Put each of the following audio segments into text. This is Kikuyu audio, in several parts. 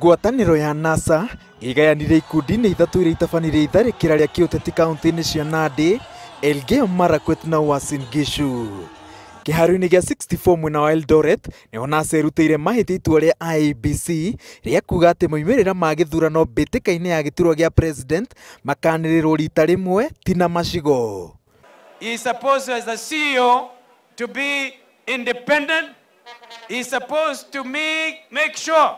Ngwatanĩro ya NASA ĩgayanire ikundi-inĩ ithatũ iria itabanirie itharĩkĩra rĩa kĩũteti kaunti-inĩ cia Nandi, Elgeyo Marakwet na Uasin Gishu. Kĩharo-inĩ gĩa 64 mwena wa Eldoret nĩho NASA ĩrutĩire mahĩtia itua rĩa IEBC rĩa kuga atĩ moimĩrĩra ma gĩthurano mbĩtĩka-inĩ ya gĩturwa gĩa president makanĩrĩrwo rita rĩmwe ti na macigo. He is supposed as a CEO to be independent. He is supposed to make sure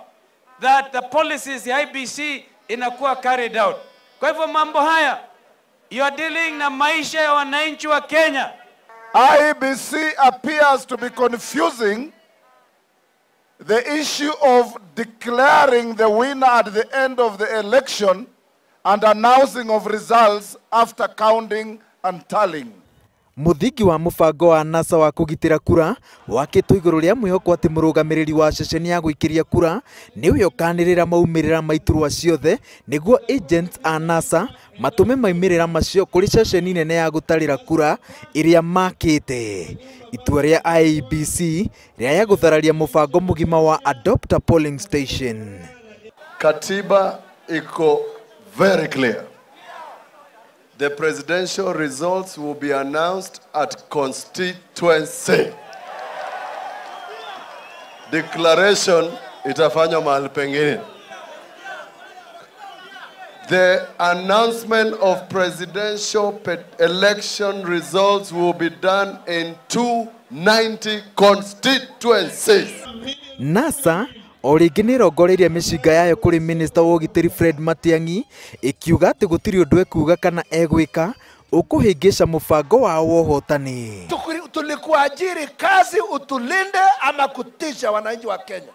that the policies ya IEBC inakuwa carried out. Kwa hivyo mambo haya, you are dealing na maisha ya wananchi wa Kenya. IEBC appears to be confusing the issue of declaring the winner at the end of the election and announcing of results after counting and tallying. Muthingi wa mubango wa NASA wa kugitira kura wakĩtwo igũrũ rĩa mwĩhoko atĩ mũrũgamĩrĩri wa ceceni ya gũikĩria kura nĩwe ũkanĩrĩra maumĩrĩra ma iturwa ciothe nĩguo agents a NASA matũme maumĩrĩra macio kũrĩ ceceni nene ya gũtarĩra kura ĩrĩa makĩte. Itua rĩa IEBC rĩaya gũthararia mũbango mũgima wa Adopt a Polling Station. Katiba iko very clear. The presidential results will be announced at constituency. Declaration itafanywa mahali pengine. The announcement of presidential election results will be done in 290 constituencies. NASA o rĩngĩ nĩ ĩrongoreirie mĩcinga yayo kũrĩ minista wa ũgitĩri Fred Matiang'i ĩkiuga atĩ gũtirĩ ũndũ ekuga kana egwĩka ũkũhĩngĩca mũbango wao wa ũhotani. Tulikuajiri kazi utulinde ama kutisha wananchi wa Kenya.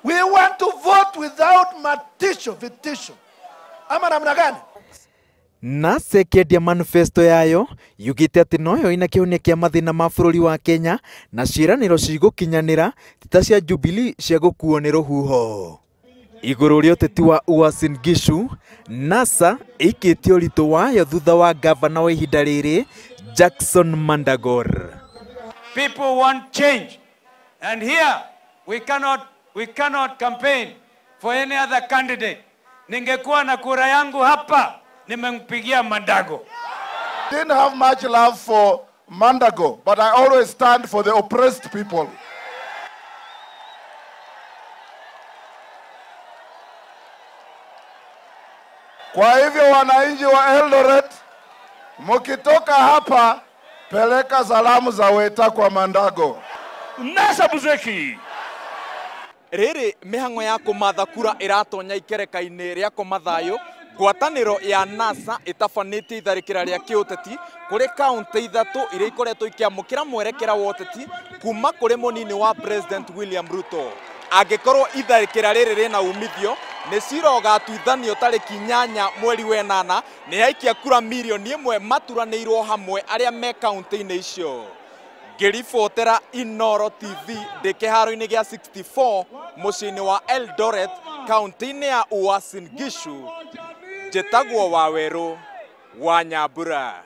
We want to vote without matisho, vitisho. Ama namna gani? NASA ĩkĩendia manifesto yayo yugĩte atĩ noyo ina kĩhonia kĩa mathĩna ma bũrũri wa Kenya na ciĩranĩro cigũkinyanĩra ti ta cia Jubilee cia gũkuo nĩ rũhuho. Igũrũ rĩa ũteti wa Uasin Gishu, NASA ĩikĩtie ũritũ wayo thutha wa gavana wa ihinda rĩrĩ Jackson Mandagor. People want change, and here we cannot campaign for any other candidate. Ningekuwa na kura yangu hapa nimempigia Mandago. Didn't have much love for Mandago, but I always stand for the oppressed people. Kwa hivyo wananchi wa Eldoret, mkitoka hapa peleka salamu za Weta kwa Mandago. NASA Buzeki. Rĩrĩ mĩhang'o ya kũmatha kura ĩratonya ikereka-inĩ rĩa kũmathayo. Ngwatanĩro ya NASA ĩtabanĩtie itharĩkĩra rĩa kĩũteti kũrĩ kaunti ithatũ iria ikoretwo ikĩamũkĩra mwerekera wa ũteti kuma kũrĩ mũnini wa President William Ruto. Angĩkorwo itharĩkĩra rĩrĩ rĩna umithio nĩ cira ũgatuithanio tarĩki 8 mweri wa 8 nĩ aikia kura mirioni 1 maturanĩirwo hamwe arĩa me kaunti-inĩ icio. Ngĩribotera Inooro TV ndĩ kĩharo-inĩ gĩa 64 mũciĩ-inĩ wa Eldoret kaunti-inĩ ya Uasin Gishu. Njĩtagwo Wawerũ wa Nyambura.